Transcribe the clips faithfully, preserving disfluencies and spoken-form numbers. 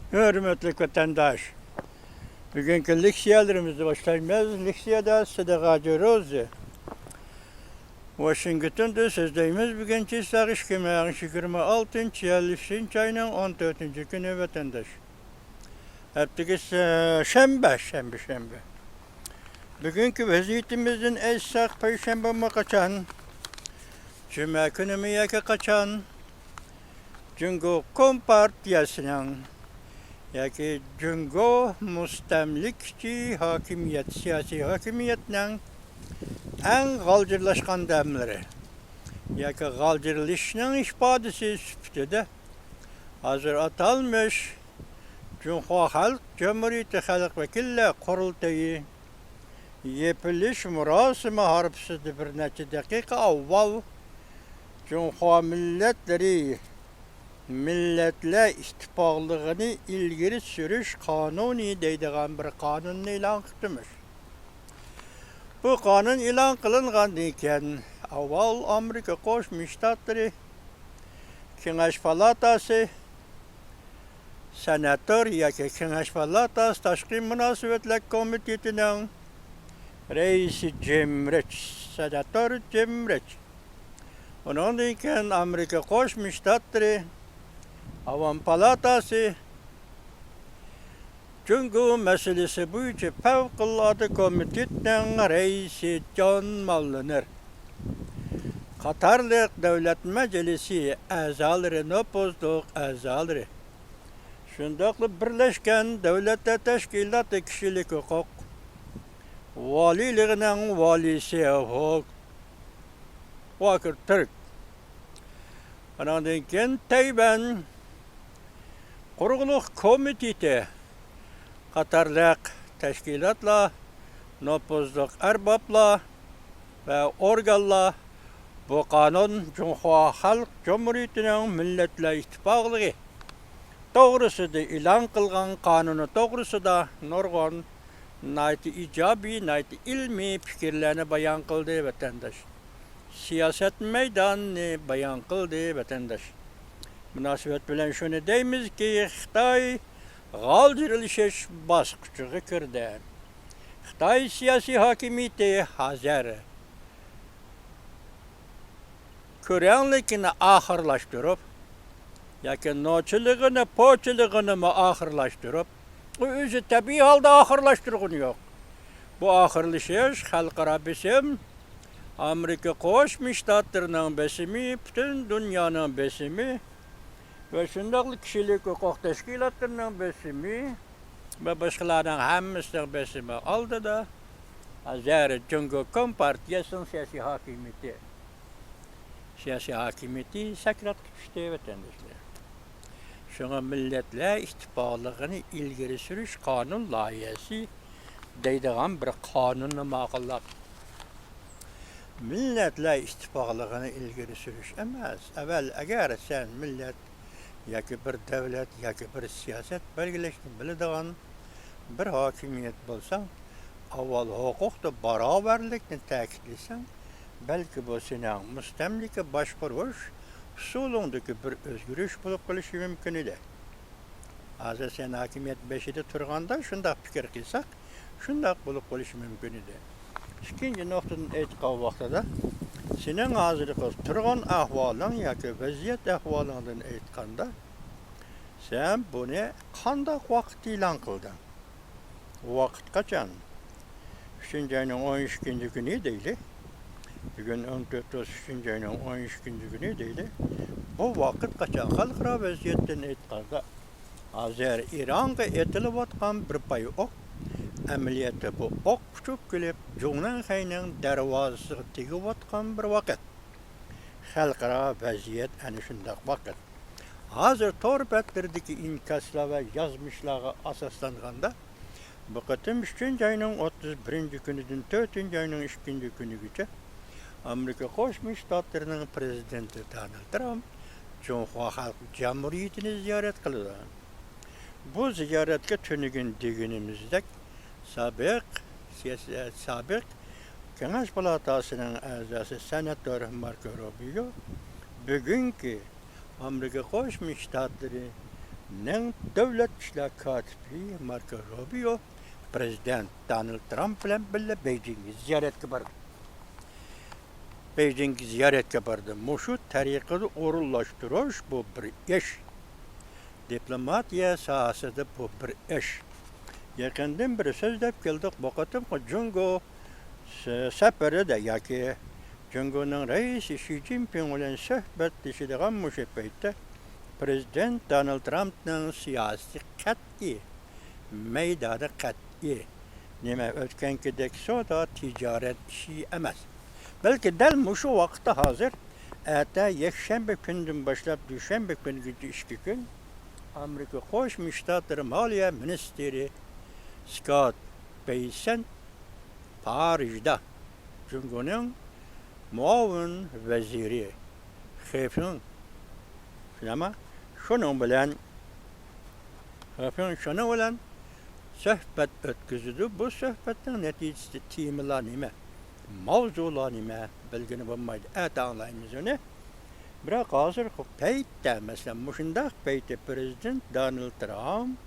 ھۆرمەتلىك ۋەتەنداش، بۈگۈنكى لېكسىيەلىرىمىزنى باشلايمىز. لېكسىيەدە سىدىق ھاجى روزى. ۋاشىنگتوندا سۆزلەيمىز. بۈگۈن چىسلاق ئىككى مىڭ يىگىرمە ئالتىنچى يىل ئۈچىنچى ئاينىڭ ئون تۆتىنچى كۈنى، ۋەتەنداش. ھەپتىگە شەنبە، شەنبە، شەنبە. بۈگۈنكى ۋەزىيىتىمىزدىن ئېيتساق، پەيشەنبىمۇ قاچان، جۈمە كۈنىمۇ ياكى قاچان، جۇڭگو كومپارتىيەسىنىڭ ياكى جۇڭگو مۇستەملىكىچى ھاكىمىيەت، سىياسىي ھاكىمىيەتنىڭ ئەڭ غالجىرلاشقان دەملىرى ياكى غالجىرلىشىشنىڭ ئىپادىسى سۈپىتىدە، ھازىر ئاتالمىش جۇڭخۇا خەلق جۇمھۇرىيىتى خەلق ۋەكىللەر قۇرۇلتىيى يېپىلىش مۇراسىمى ھارپىسىدا بىر نەچچە دەقىقە ئاۋۋال جۇڭخۇا مىللەتلىرى، مىللەتلەر ئىتتىپاقلىقىنى ئىلگىرى سۈرۈش قانۇنى دەيدىغان بىر قانۇننى ئېلان قىپتىمىش. بۇ قانۇن ئېلان قىلىنغاندىن كېيىن، ئاۋۋال ئامېرىكا قوشما شتاتلىرى كېڭەش پالاتاسى سېناتور ياكى كېڭەش پالاتاسى تاشقى مۇناسىۋەتلەر كومىتېتىنىڭ رەئىسى جىم رىچ، سېناتور جىم رىچ. ئۇنىڭدىن كېيىن ئامېرىكا قوشما شتاتلىرى ئاۋام پالاتاسى جۇڭگو مەسىلىسى بويىچە پەۋقۇلئاددە كومىتېتنىڭ رەئىسى جون ماللېنېر قاتارلىق دۆلەت مەجلىسى ئەزالىرى، نوپۇزلۇق ئەزالىرى، شۇنداقلا بىرلەشكەن دۆلەتلەر تەشكىلاتى كىشىلىك ھوقۇق ۋالىيلىقىنىڭ ۋالىيسى ھوك ۋاكىر تۈرك، ئانىڭدىن كېيىن تەيۋەن قۇرۇقلۇق كومىتېتى قاتارلىق تەشكىلاتلار، نوپۇزلۇق ئەربابلار ۋە ئورگانلار بۇ قانۇن جۇڭخۇا خەلق جۇمھۇرىيىتىنىڭ مىللەتلەر ئىتتىپاقلىقى توغرىسىدا ئېلان قىلغان قانۇنى توغرىسىدا نۇرغۇن ناھايىتى ئىجابىي، ناھايىتى ئىلمىي پىكىرلەرنى بايان قىلدى، ۋەتەنداش. سىياسەت مەيدانىنى بايان قىلدى، ۋەتەنداش. مۇناسىۋەت بىلەن شۇنى دەيمىزكى، خىتاي غالجىرلىشىش باسقۇچىغا كىردى. خىتاي سىياسىي ھاكىمىيىتى ھازىر كۆرەڭلىكىنى ئاخىرلاشتۇرۇپ، ياكى نوچىلىقىنى، پوچىلىقىنىمۇ ئاخىرلاشتۇرۇپ، ئۇ ئۆزى تەبىئىي ھالدا ئاخىرلاشتۇرغىنى يوق. بۇ ئاخىرلىشىش خەلقئارا بېسىم، ئامېرىكا قوشما شتاتلىرىنىڭ بېسىمى، پۈتۈن دۇنيانىڭ بېسىمى ۋە شۇنداقلا كىشىلىك ھوقۇق تەشكىلاتلىرىنىڭ بېسىمى ۋە باشقىلارنىڭ ھەممىسىنىڭ بېسىمى ئالدىدا ھازىر جۇڭگو كومپارتىيەسىنىڭ سىياسىي ھاكىمىيىتى، سىياسىي ھاكىمىيىتى سەكراتقا چۈشتى، ۋەتەنداشلار. شۇڭا مىللەتلەر ئىتتىپاقلىقىنى ئىلگىرى سۈرۈش قانۇن لايىھەسى دەيدىغان بىر قانۇننى ماقۇللاپ، مىللەتلەر ئىتتىپاقلىقىنى ئىلگىرى سۈرۈش ئەمەس، ئەۋەل ئەگەر سەن مىللەت ياكى بىر دۆلەت ياكى بىر سىياسەت بەلگىلەشنى بىلىدىغان بىر ھاكىمىيەت بولساڭ، ئاۋۋال ھوقۇقتا باراۋەرلىكنى تەكىتلىسەڭ، بەلكى بۇ سېنىڭ مۇستەملىكە باشقۇرۇش ئۇسۇلۇڭدىكى بىر ئۆزگىرىش بولۇپ قېلىشى مۇمكىن ئىدى. ھازىر سەن ھاكىمىيەت بېشىدا تۇرغاندا شۇنداق پىكىر قىلساق، شۇنداق بولۇپ قېلىشى مۇمكىن ئىدى. ئىككىنچى نۇقتىدىن ئېيتقان ۋاقتىدا، سېنىڭ ھازىرقى تۇرغان ئەھۋالىڭ ياكى ۋەزىيەت ئەھۋالىڭدىن ئېيتقاندا، سەن بۇنى قانداق ۋاقىتتا ئېلان قىلدىڭ؟ ۋاقىت قاچان؟ ئۈچىنچى ئاينىڭ ئون ئىككىنچى كۈنى دەيلى. بۈگۈن ئون تۆت بولسا، ئۈچىنچى ئاينىڭ ئون ئىككىنچى كۈنى دەيلى. بۇ ۋاقىت قاچان؟ خەلقئارا ۋەزىيەتتىن ئېيتقاندا، ھازىر ئىرانغا ئېتىلىۋاتقان بىر پاي ئوق، ئەمەلىيەتتە بۇ ئوق ئۇچۇپ كېلىپ، جۇڭنەنخەينىڭ دەرۋازىسىغا تېگىۋاتقان بىر ۋاقىت. خەلقئارا ۋەزىيەت ئەنە شۇنداق ۋاقىت. ھازىر تور بەتلىرىدىكى ئىنكاسلار ۋە يازمىشلارغا ئاساسلانغاندا، بۇ قېتىم ئۈچىنچى ئاينىڭ ئوتتۇز بىرىنچى كۈنىدىن تۆتىنچى ئاينىڭ ئىككىنچى كۈنىگىچە ئامېرىكا قوشما شتاتلىرىنىڭ پىرېزىدېنتى دونالد ترامپ جۇڭخۇا خەلق جۇمھۇرىيىتىنى زىيارەت قىلىدۇ. بۇ زىيارەتكە تۈنۈگۈن دېگىنىمىزدەك سابىق سىياسىي، سابىق كېڭەش پالاتاسىنىڭ ئەزاسى سېناتور ماركو روبىيو بۈگۈنكى ئامېرىكا قوشما شتاتلىرى ئامېرىكىنىڭ دۆلەت ئىشلار كاتىپى ماركو روبىيو پىرېزىدېنت دونالد ترامپ بىلەن بىللە بېيجىڭگە زىيارەتكە باردى. بېيجىڭگە زىيارەتكە باردى. مۇشۇ تەرىقىدە ئورۇنلاشتۇرۇش بۇ بىر ئىش. دىپلوماتىيە ساھەسىدە بۇ بىر ئىش. يېقىندىن بېرى سۆزلەپ كەلدۇق، بۇ قېتىمقى جۇڭگو س-، سەپىرىدە ياكى جۇڭگونىڭ رەئىسى شى جىنپىڭ بىلەن سۆھبەتلىشىدىغان مۇشۇ پەيتتە پىرېزىدېنت دونالد ترامپنىڭ سىياسىتى قەتئىي، مەيدانى قەتئىي. نېمە، ئۆتكەنكىدەك سودا تىجارەت ئىشى ئەمەس. بەلكى دەل مۇشۇ ۋاقىتتا ھازىر، ئەتە يەكشەنبە كۈنىدىن باشلاپ دۈشەنبە كۈنىگىچە ئىككى كۈن، ئامېرىكا قوشما شتاتلىرى مالىيە مىنىستىرى سكوت بېيسېنت پارىژدا جۇڭگونىڭ مۇئاۋىن ۋەزىرى خېفېڭ، شۇنىڭ بىلەن، خېفېڭ شۇنىڭ بىلەن سۆھبەت ئۆتكۈزىدۇ. بۇ سۆھبەتنىڭ نەتىجىسىدە تېمىلار نېمە، ماۋزۇلار نېمە، بىلگىلى بولمايدۇ. ئەتە ئاڭلايمىز ئۇنى. بىراق ھازىرقى پەيتتە، مەسىلەن، مۇشۇنداق پەيتتە پىرېزىدېنت دونالد ترامپ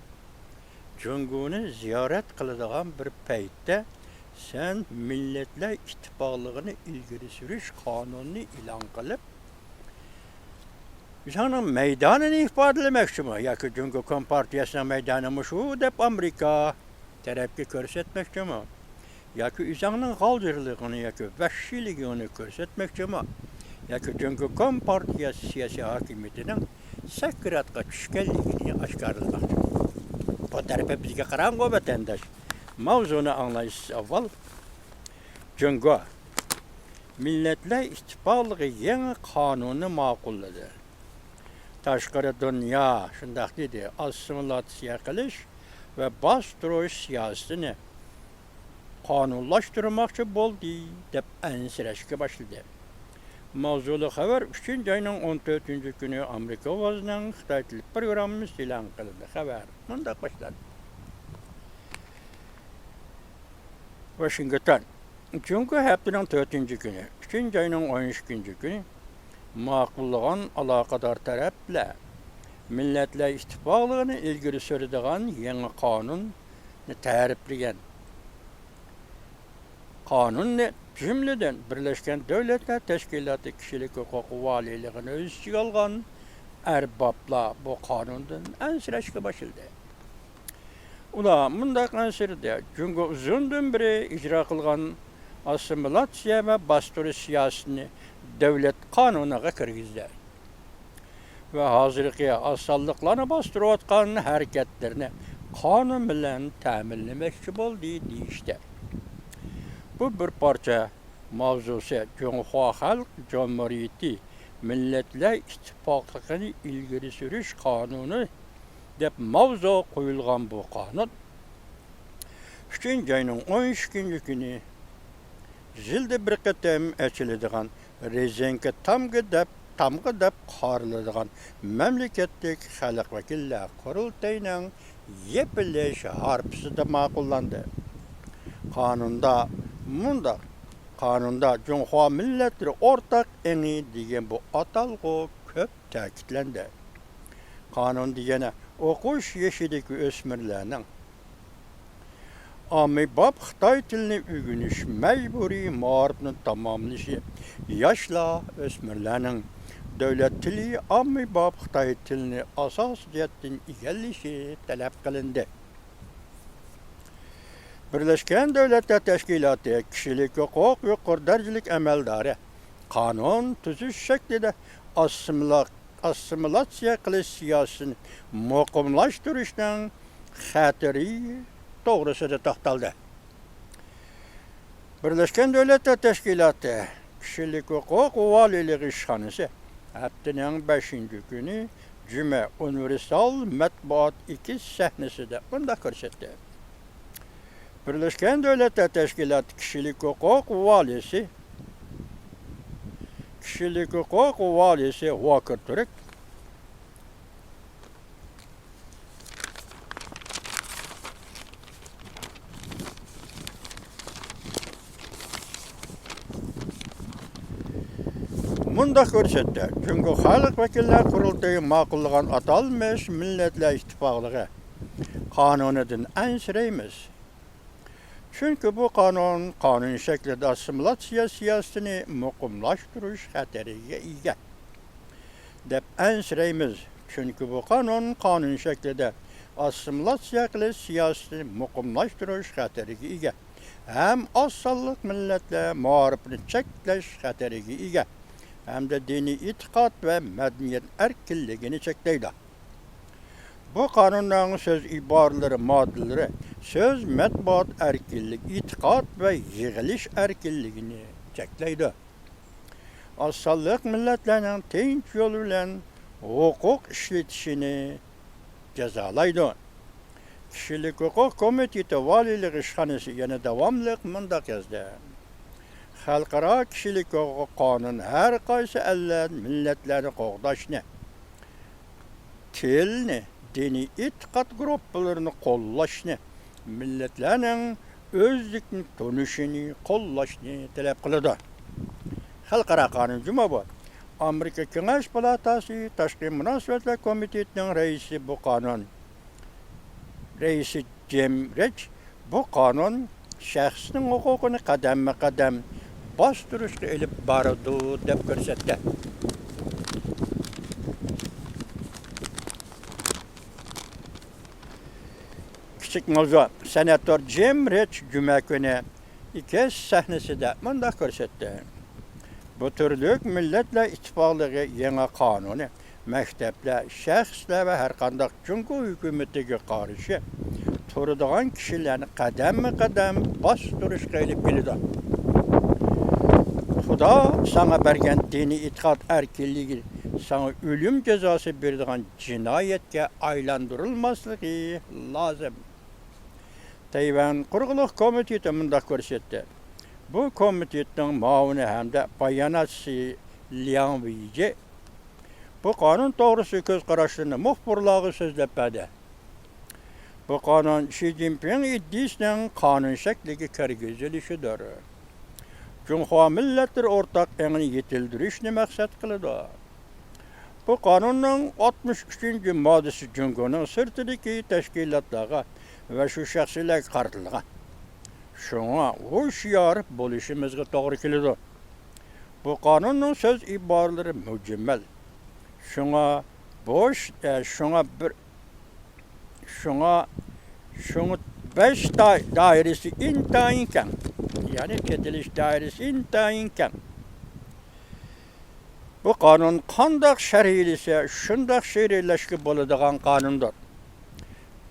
جۇڭگونى زىيارەت قىلىدىغان بىر پەيتتە، سەن مىللەتلەر ئىتتىپاقلىقىنى ئىلگىرى سۈرۈش قانۇنىنى ئېلان قىلىپ، ئۆزۈڭنىڭ مەيدانىنى ئىپادىلىمەكچىمۇ ياكى جۇڭگو كومپارتىيەسىنىڭ مەيدانى مۇشۇ دەپ ئامېرىكا تەرەپكە كۆرسەتمەكچىمۇ؟ ياكى ئۆزۈڭنىڭ غالجىرلىقىڭنى ياكى ۋەھشىيلىكىڭنى كۆرسەتمەكچىمۇ؟ ياكى جۇڭگو كومپارتىيە سىياسىي ھاكىمىيىتىنىڭ سەكراتقا چۈشكەنلىكىنى ئاشكارىلىماقچىمۇ؟ بۇ تەرىپى بىزگە قاراڭغۇ، ۋەتەنداش. ماۋزۇنى ئاڭلايسىز ئاۋۋال. جۇڭگو مىللەتلەر ئىتتىپاقلىقى يېڭى قانۇننى ماقۇللىدى. تاشقىرى دۇنيا شۇنداق دېدى، ئاسسىمىلاتسىيە قىلىش ۋە باستۇرۇش سىياسىتىنى قانۇنلاشتۇرماقچى بولدى، دەپ ئەنسىرەشكە باشلىدى. ماۋزۇلۇق خەۋەر ئۈچىنچى ئاينىڭ ئون تۆتىنچى كۈنى ئامېرىكا ئاۋازىنىڭ خىتاي تىل پروگراممىسىدا ئېلان قىلىندى. خەۋەر مۇنداق باشلاندى. ۋاشىنگتون. جۇڭگو ھەپتىنىڭ تۆتىنچى كۈنى، ئۈچىنچى ئاينىڭ ئون ئىككىنچى كۈنى ماقۇللىغان ئالاقىدار تەرەپلەر مىللەتلەر ئىتتىپاقلىقىنى ئىلگىرى سۈرىدىغان يېڭى قانۇننى تەرىپلىگەن. قانۇننى، جۈملىدىن، بىرلەشكەن دۆلەتلەر تەشكىلاتى كىشىلىك ھوقۇق ۋالىيلىقىنى ئۆز ئىچىگە ئالغان ئەربابلار بۇ قانۇندىن ئەنسىرەشكە باشلىدى. ئۇلار مۇنداق ئەنسىرىدى، جۇڭگو ئۇزۇندىن بېرى ئىجرا قىلغان ئاسسىمىلاتسىيە ۋە باستۇرۇش سىياسىتىنى دۆلەت قانۇنىغا كىرگۈزدى ۋە ھازىرقى ئاز سانلىقلارنى باستۇرۇۋاتقان ھەرىكەتلىرىنى قانۇن بىلەن تەمىنلىمەكچى بولدى، دېيىشتى. بۇ بىر پارچە ماۋزۇسى جۇڭخۇا خەلق جۇمھۇرىيىتى مىللەتلەر ئىتتىپاقلىقىنى ئىلگىرى سۈرۈش قانۇنى دەپ ماۋزۇ قويۇلغان بۇ قانۇن ئۈچىنچى ئاينىڭ ئون ئىككىنچى كۈنى يىلدا بىر قېتىم ئېچىلىدىغان رېزىنكا تامغا دەپ، تامغا دەپ قارىلىدىغان مەملىكەتلىك خەلق ۋەكىللەر قۇرۇلتىيىنىڭ يېپىلىش ھارپىسىدا ماقۇللاندى. قانۇندا مۇنداق، قانۇندا جۇڭخۇا مىللەتلىرى ئورتاق ئېڭى دېگەن بۇ ئاتالغۇ كۆپ تەكىتلەندى. قانۇندا يەنە ئوقۇش يېشىدىكى ئۆسمۈرلەرنىڭ ئاممىباب خىتاي تىلىنى ئۆگىنىش مەجبۇرىي مائارىپنى تاماملىشى، ياشلار، ئۆسمۈرلەرنىڭ دۆلەت تىلى ئاممىباب خىتاي تىلىنى ئاساسىي جەھەتتىن ئىگىلىشى تەلەپ قىلىندى. بىرلەشكەن دۆلەتلەر تەشكىلاتى كىشىلىك ھوقۇق يۇقىرى دەرىجىلىك ئەمەلدارى قانۇن تۈزۈش شەكلىدە ئاسسىمىلا-، ئاسسىمىلاتسىيە قىلىش سىياسىتىنى مۇقىملاشتۇرۇشنىڭ خەتىرى توغرىسىدا توختالدى. بىرلەشكەن دۆلەتلەر تەشكىلاتى كىشىلىك ھوقۇق ۋالىيلىقى ئىشخانىسى ھەپتىنىڭ بەشىنچى كۈنى جۈمە ئۇنىۋېرسال مەتبۇئات ئېكىس سەھنىسىدە مۇنداق كۆرسەتتى. بىرلەشكەن دۆلەتلەر تەشكىلاتى كىشىلىك ھوقۇق ۋالىيسى، كىشىلىك ھوقۇق ۋالىيسى ۋاكىر تۈرك مۇنداق كۆرسەتتى، جۇڭگو خەلق ۋەكىللەر قۇرۇلتىيى ماقۇللىغان ئاتالمىش مىللەتلەر ئىتتىپاقلىقى قانۇنىدىن ئەنسىرەيمىز. چۈنكى بۇ قانۇن قانۇن شەكلىدە ئاسسىمىلياتسىيە سىياسىتىنى مۇقىملاشتۇرۇش خەتىرىگە ئىگە، دەپ ئەنسىرەيمىز. چۈنكى بۇ قانۇن قانۇن شەكلىدە ئاسسىمىلياتسىيە قىلىش سىياسىتىنى مۇقىملاشتۇرۇش خەتىرىگە ئىگە ھەم ئاز سانلىق مىللەتلەر مائارىپىنى چەكلەش خەتىرىگە ئىگە ھەمدە دىنىي ئېتىقاد ۋە مەدەنىيەت ئەركىنلىكىنى چەكلەيدۇ. بۇ قانۇننىڭ سۆز ئىبارىلىرى ماددىلىرى سۆز، مەتبۇئات ئەركىنلىكى، ئېتىقاد ۋە يىغىلىش ئەركىنلىكىنى چەكلەيدۇ. ئاز سانلىق مىللەتلەرنىڭ تىنچ يول بىلەن ھوقۇق ئىشلىتىشىنى جازالايدۇ. كىشىلىك ھوقۇق كومىتېتى ۋالىيلىق ئىشخانىسى يەنە داۋاملىق مۇنداق يازدى: خەلقئارا كىشىلىك ھوقۇق قانۇنى ھەر قايسى ئەللەر، مىللەتلەرنى قوغداشنى، تىلنى، دىنىي ئېتىقاد گۇرۇپپىلىرىنى قوللاشنى، مىللەتلەرنىڭ ئۆزلۈكنى تونۇشىنى قوللاشنى تەلەپ قىلىدۇ. خەلقئارا قانۇن جۇمۇ بۇ. ئامېرىكا كېڭەش پالاتاسى تاشقى مۇناسىۋەتلەر كومىتېتىنىڭ رەئىسى بۇ قانۇن، رەئىسى جىم رىچ بۇ قانۇن شەخسنىڭ ھوقۇقىنى قەدەممۇ قەدەم باستۇرۇشقا ئېلىپ بارىدۇ، دەپ كۆرسەتتى. كىچىك ماۋزۇ. سېناتور جىم رىچ جۈمە كۈنى ئېكس سەھنىسىدە مۇنداق كۆرسەتتى: بۇ تۈرلۈك مىللەتلەر ئىتتىپاقلىقى يېڭى قانۇنى مەكتەپلەر، شەخسلەر ۋە ھەرقانداق جۇڭگو ھۆكۈمىتىگە قارشى تۇرىدىغان كىشىلەرنى قەدەممۇ قەدەم باستۇرۇشقا ئېلىپ كېلىدۇ. خۇدا ساڭا بەرگەن دىنىي ئېتىقاد ئەركىنلىكى ساڭا ئۆلۈم جازاسى بېرىدىغان جىنايەتكە ئايلاندۇرۇلماسلىقى لازىم. تەيۋەن قۇرۇقلۇق كومىتېتى مۇنداق كۆرسەتتى. بۇ كومىتېتنىڭ مۇئاۋىنى ھەمدە باياناتچىسى لياڭ ۋېيجې بۇ قانۇن توغرىسىدىكى كۆز قاراشلىرىنى مۇخبىرلارغا سۆزلەپ بەردى. بۇ قانۇن شى جىنپىڭ ئىدىيىسىنىڭ قانۇن شەكلىگە كىرگۈزۈلۈشىدۇر. جۇڭخۇا مىللەتلىرى ئورتاق ئېڭىنى يېتىلدۈرۈشنى مەقسەت قىلىدۇ. بۇ قانۇننىڭ ئاتمىش ئۈچىنچى ماددىسى جۇڭگونىڭ سىرتىدىكى تەشكىلاتلارغا ۋە شۇ شەخسلەرگە قارىتىلغان. شۇڭا ھوشيار بولۇشىمىزغا توغرا كېلىدۇ. بۇ قانۇننىڭ سۆز ئىبارىلىرى مۇجمەل. شۇڭا بوش، ئە، شۇڭا بىر، شۇڭا، شۇڭا بەش دائىرىسى ئىنتايىن كەڭ. يەنى چېتىلىش دائىرىسى ئىنتايىن كەڭ. بۇ قانۇن قانداق شەرھلىسە، شۇنداق شېرىنلەشكە بولىدىغان قانۇندۇر.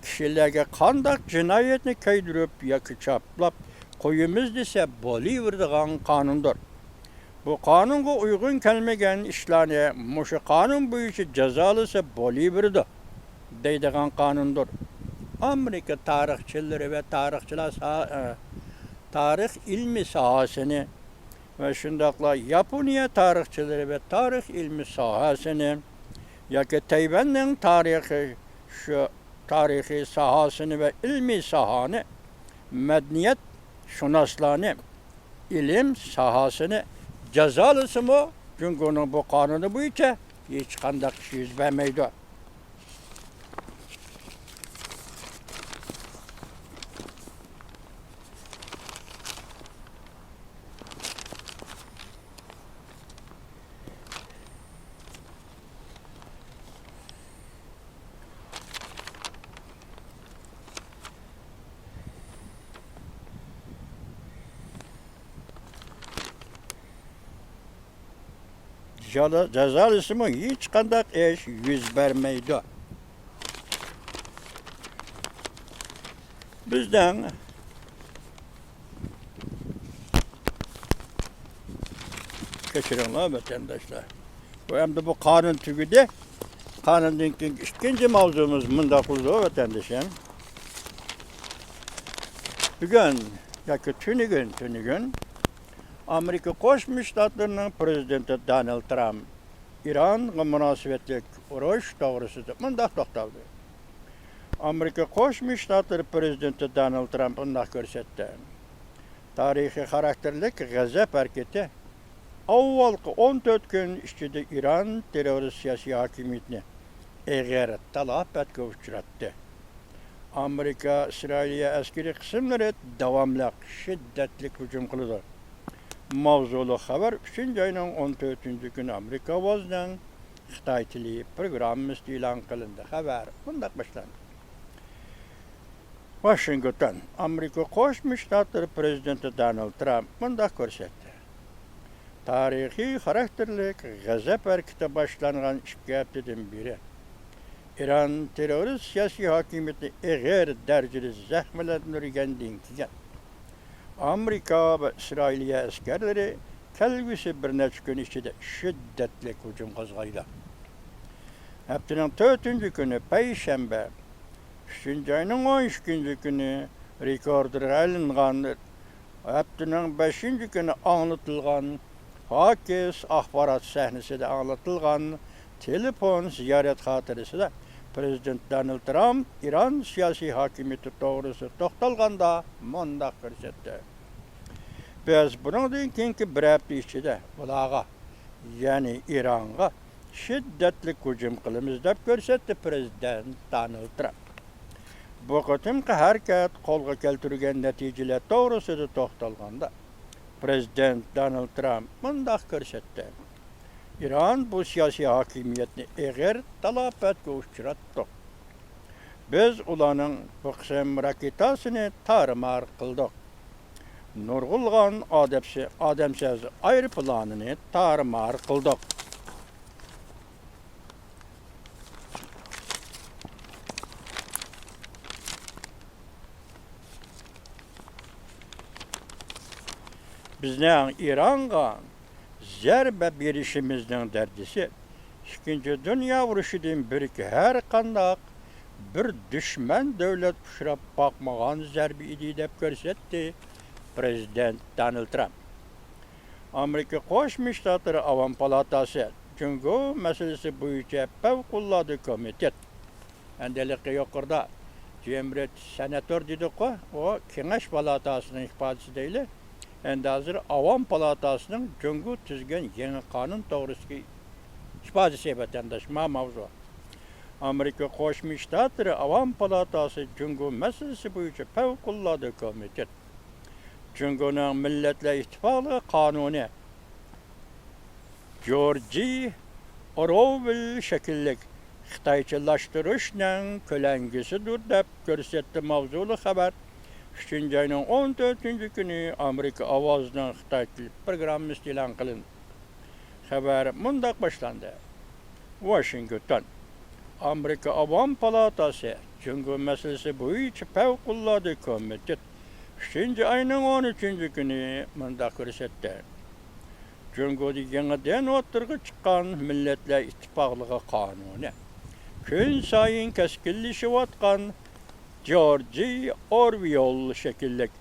كىشىلەرگە قانداق جىنايەتنى كۆيدۈرۈپ ياكى چاپلاپ قويىمىز دېسە بولۇۋېرىدىغان قانۇندۇر. بۇ قانۇنغا ئۇيغۇن كەلمىگەن ئىشلارنى مۇشۇ قانۇن بويىچە جازالىسا بولۇۋېرىدۇ، دەيدىغان قانۇندۇر. ئامېرىكا تارىخچىلىرى ۋە تارىخچىلار سا-، ئە، تارىخ ئىلمى ساھەسىنى ۋە شۇنداقلا ياپونىيە تارىخچىلىرى ۋە تارىخ ئىلمى ساھەسىنى ياكى تەيۋەننىڭ تارىخى، شۇ تارىخىي ساھەسىنى ۋە ئىلمىي ساھەنى، مەدەنىيەت شۇناسلارنى، ئىلىم ساھەسىنى جازالىسىمۇ، جۇڭگونىڭ بۇ قانۇنى بويىچە ھېچقانداق ئىش يۈز بەرمەيدۇ. جازا-، جازالىسىمۇ ھېچقانداق ئىش يۈز بەرمەيدۇ. بىزنىڭ، كەچۈرۈڭلار ۋەتەنداشلار. بۇ ئەمدى بۇ قانۇن تۈگىدى. قانۇندىن كېيىنكى ئىككىنچى ماۋزۇمىز مۇنداق بولىدۇ، ۋەتەندىشىم. بۈگۈن ياكى تۈنۈگۈن، تۈنۈگۈن ئامېرىكا قوشما شتاتلىرىنىڭ پرېزىدېنتى دونالد ترامپ ئىرانغا مۇناسىۋەتلىك ئۇرۇش توغرىسىدا مۇنداق توختالدى. ئامېرىكا قوشما شتاتلىرى پرېزىدېنتى دونالد ترامپ مۇنداق كۆرسەتتى. تارىخىي خاراكتېرلىك غەزەپ ھەرىكىتى ئاۋۋالقى ئون تۆت كۈن ئىچىدە ئىران تېررورىست سىياسىي ھاكىمىيىتىنى ئېغىر تالاپەتكە ئۇچراتتى. ئامېرىكا ئىسرائىلىيە ئەسكىرىي قىسىملىرى داۋاملىق شىددەتلىك ھۇجۇم قىلىدۇ. ماۋزۇلۇق خەۋەر ئۈچىنچى ئاينىڭ ئون تۆتىنچى كۈنى ئامېرىكا ئاۋازىنىڭ خىتاي تىلى پروگراممىسىدا ئېلان قىلىندى. خەۋەر مۇنداق باشلاندى. ۋاشىنگتون، ئامېرىكا قوشما شتاتلىرى پرېزىدېنتى دونالد ترامپ مۇنداق كۆرسەتتى. تارىخىي خاراكتېرلىك غەزەپ ھەرىكىتى باشلانغان ئىككى ھەپتىدىن بېرى، ئىران تېررورىست سىياسىي ھاكىمىيىتىنى ئېغىر دەرىجىدە زەخىملەندۈرگەندىن كېيىن، ئامېرىكا ۋە ئىسرائىلىيە ئەسكەرلىرى كەلگۈسى بىر نەچچە كۈن ئىچىدە شىددەتلىك ھۇجۇم قوزغايدۇ. ھەپتىنىڭ تۆتىنچى كۈنى، پەيشەنبە، ئۈچىنچى ئاينىڭ ئون ئىككىنچى كۈنى رېكوردىغا ئايلانغان، ھەپتىنىڭ بەشىنچى كۈنى ئاڭلىتىلغان پاكىز ئاخبارات سەھنىسىدە ئاڭلىتىلغان تېلېفون زىيارەت خاتىرىسىدە پرېزىدېنت دونالد ترامپ ئىران سىياسىي ھاكىمىيىتى توغرىسىدا توختالغاندا مۇنداق كۆرسەتتى: «بىز بۇنىڭدىن كېيىنكى بىر ھەپتە ئىچىدە ئۇلارغا، يەنى ئىرانغا شىددەتلىك ھۇجۇم قىلىمىز» دەپ كۆرسەتتى پرېزىدېنت دونالد ترامپ. بۇ قېتىمقى ھەرىكەت قولغا كەلتۈرگەن نەتىجىلەر توغرىسىدا توختالغاندا، پرېزىدېنت دونالد ترامپ مۇنداق كۆرسەتتى: «ئىران بۇ سىياسىي ھاكىمىيەتنى ئېغىر تالاپەتكە ئۇچراتتۇق. بىز ئۇلارنىڭ بۇ قىسىم راكېتاسىنى تارمار قىلدۇق. نۇرغۇنلىغان ئادەمسە-، ئادەمسىز ئايروپىلانىنى تارمار قىلدۇق.» بىزنىڭ ئىرانغا زەربە بېرىشىمىزنىڭ دەرىجىسى ئىككىنچى دۇنيا ئۇرۇشىدىن بېرىكى ھەر قانداق بىر دۈشمەن دۆلەت ئۇچراپ باقمىغان زەربە ئىدى، دەپ كۆرسەتتى پرېزىدېنت دونالد ترامپ. ئامېرىكا قوشما شتاتلىرى ئاۋام پالاتاسى جۇڭگو مەسىلىسى بويىچە پەۋقۇلئاددە كومىتېت، ئەمدى ھېلىقى يۇقىرىدا جىم رىچ سېناتور دېدۇققۇ، ئۇ كېڭەش پالاتاسىنىڭ ئىپادىسى دەيلى. ئەمدى ھازىر ئاۋام پالاتاسىنىڭ جۇڭگو تۈزگەن يېڭى قانۇن توغرىسىدىكى ئىپادىسى، ۋەتەنداش، ما ماۋزۇ. ئامېرىكا قوشما شتاتلىرى ئاۋام پالاتاسى جۇڭگو مەسىلىسى بويىچە پەۋقۇلئاددە كومىتېت، جۇڭگونىڭ مىللەتلەر ئىتتىپاقلىقى قانۇنى جورجى ئوروۋىل شەكىللىك خىتايچىلاشتۇرۇشنىڭ كۆلەڭگىسىدۇر، دەپ كۆرسەتتى ماۋزۇلۇق خەۋەر ئۈچىنچى ئاينىڭ ئون تۆتىنچى كۈنى ئامېرىكا ئاۋازىنىڭ خىتاي تىل پروگراممىسىدا ئېلان قىلىندى. خەۋەر مۇنداق باشلاندى. ۋاشىنگتون، ئامېرىكا ئاۋام پالاتاسى جۇڭگو مەسىلىسى بويىچە پەۋقۇلئاددە كومىتېت ئۈچىنچى ئاينىڭ ئون ئۈچىنچى كۈنى مۇنداق كۆرسەتتى. جۇڭگودا يېڭىدىن ئوتتۇرىغا چىققان مىللەتلەر ئىتتىپاقلىقى قانۇنى كۈنسايىن كەسكىنلىشىۋاتقان جورجى ئورۋېل شەكىللىك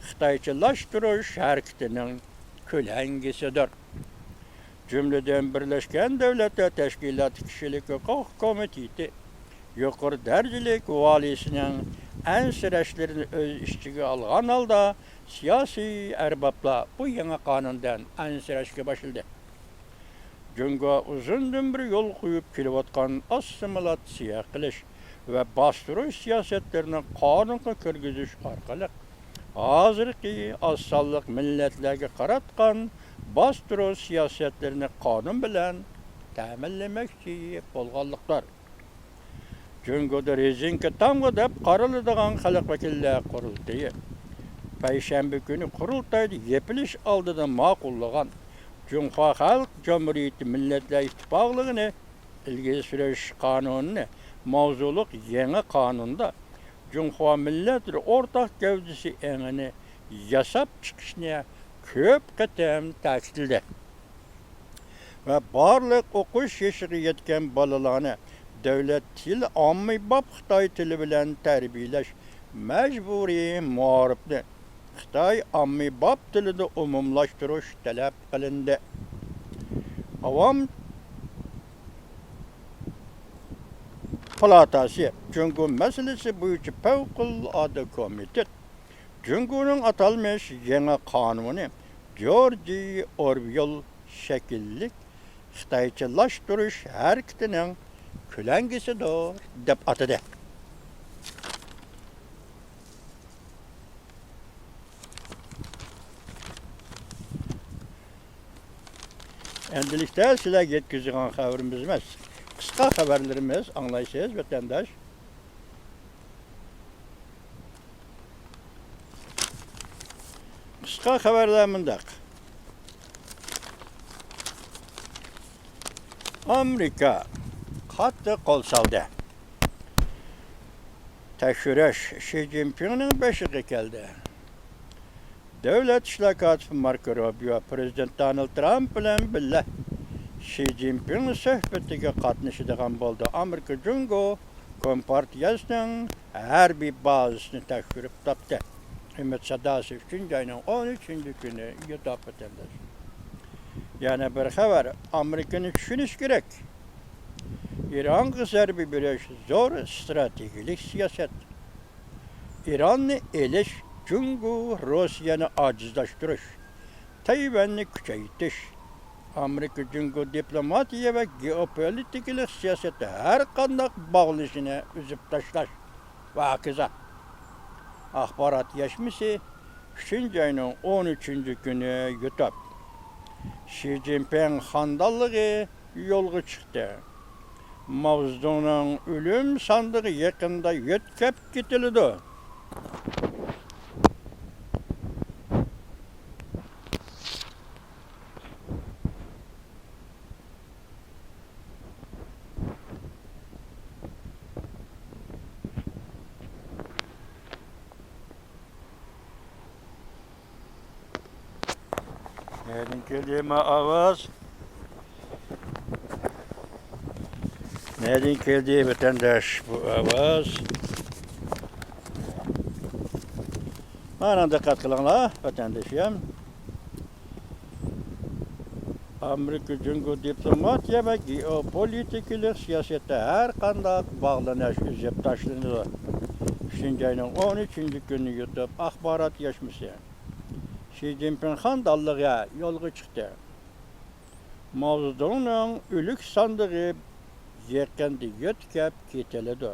خىتايچىلاشتۇرۇش ھەرىكىتىنىڭ كۆلەڭگىسىدۇر. جۈملىدىن بىرلەشكەن دۆلەتلەر تەشكىلاتى كىشىلىك ھوقۇق كومىتېتى يۇقىرى دەرىجىلىك ۋالىيسىنىڭ ئەنسىرەشلىرىنى ئۆز ئىچىگە ئالغان ھالدا، سىياسىي ئەربابلار بۇ يېڭى قانۇندىن ئەنسىرەشكە باشلىدى. جۇڭگو ئۇزۇندىن بېرى يول قويۇپ كېلىۋاتقان ئاسسىمىلاتسىيە قىلىش ۋە باستۇرۇش سىياسەتلىرىنى قانۇنغا كىرگۈزۈش ئارقىلىق، ھازىرقى ئاز سانلىق مىللەتلەرگە قاراتقان باستۇرۇش سىياسەتلىرىنى قانۇن بىلەن تەمىنلىمەكچى بولغانلىقتۇر. جۇڭگودا رېزىنكا تامغا دەپ قارىلىدىغان خەلق ۋەكىللەر قۇرۇلتىيى پەيشەنبە كۈنى قۇرۇلتايدا يېپىلىش ئالدىدا ماقۇللىغان جۇڭخۇا خەلق جۇمھۇرىيىتى مىللەتلەر ئىتتىپاقلىقىنى ئىلگىرى سۈرۈش قانۇنىنى ماۋزۇلۇق يېڭى قانۇندا جۇڭخۇا مىللەتلىرى ئورتاق گەۋدىسى ئېڭىنى ياساپ چىقىشنى كۆپ قېتىم تەكىتلىدى ۋە بارلىق ئوقۇش يېشىغا يەتكەن بالىلارنى دۆلەت تىلى ئاممىباب خىتاي تىلى بىلەن تەربىيەلەش مەجبۇرىي مائارىپنى خىتاي ئاممىباب تىلىدا ئومۇملاشتۇرۇش تەلەپ قىلىندى. ئاۋام پالاتاسى جۇڭگو مەسىلىسى بويىچە پەۋقۇلئاددە كومىتېت جۇڭگونىڭ ئاتالمىش يېڭى قانۇنى جورجى ئورۋېل شەكىللىك خىتايچىلاشتۇرۇش ھەرىكىتىنىڭ كۆلەڭگىسىدۇر، دەپ ئاتىدى. ئەمدىلىكتە سىلەرگە يەتكۈزىدىغان خەۋىرىمىز ئەمەس، قىسقا خەۋەرلىرىمىز، ئاڭلايسىز، ۋەتەنداش. قىسقا خەۋەرلەر مۇنداق. ئامېرىكا قاتتىق قول سالدى. تەكشۈرۈش شى جىنپىڭنىڭ بېشىغا كەلدى. دۆلەت ئىشلار كاتىپى ماركو روبىيو پىرېزىدېنت دونالد ترامپ بىلەن بىللە شى جىنپىڭ سۆھبىتىگە قاتنىشىدىغان بولدى. ئامېرىكا جۇڭگو كومپارتىيەسىنىڭ ھەربىي بازىسىنى تەكشۈرۈپ تاپتى. ئۈمىد ساداسى، ئۈچىنچى ئاينىڭ ئون ئۈچىنچى كۈنى، يۇتۇپ ۋەتەنداش. يەنە بىر خەۋەر، ئامېرىكىنى چۈشىنىش كېرەك. ئىرانغا زەربە بېرىش زور ئىستراتېگىيەلىك سىياسەت. ئىراننى ئېلىش، جۇڭگو، روسىيەنى ئاجىزلاشتۇرۇش، تەيۋەننى كۈچەيتىش. ئامېرىكا جۇڭگو دىپلوماتىيە ۋە گېئوپولىتىكىلىق سىياسەتتە ھەر قانداق باغلىنىشنى ئۈزۈپ تاشلاش ۋە ھاكازا. ئاخبارات يەشمىسى، ئۈچىنچى ئاينىڭ ئون ئۈچىنچى كۈنى، يۇتۇپ. شى جىنپىڭ خانىدانلىقى يولغا چىقتى. ماۋزېدۇڭنىڭ ئۆلۈم ساندۇقى يېقىندا يۆتكەپ كېتىلىدۇ. نەدىن كەلدى ما ئاۋاز؟ نەدىن كەلدى ۋەتەنداش بۇ ئاۋاز؟ مانا دىققەت قىلىڭلار، ۋەتەندىشىم. ئامېرىكا جۇڭگو دىپلوماتىيە ۋە گېئوپولىتىكىلىق سىياسەتتە ھەر قانداق باغلىنىش ئۈزۈپ تاشلىنىدۇ. ئۈچىنچى ئاينىڭ ئون ئۈچىنچى كۈنى، يۇتۇپ، ئاخبارات يەشمىسى. شى جىنپىڭ خانىدانلىقى يولغا چىقتى. ماۋزېدۇڭنىڭ ئۆلۈك ساندۇقى يېقىندا يۆتكەپ كېتىلىدۇ.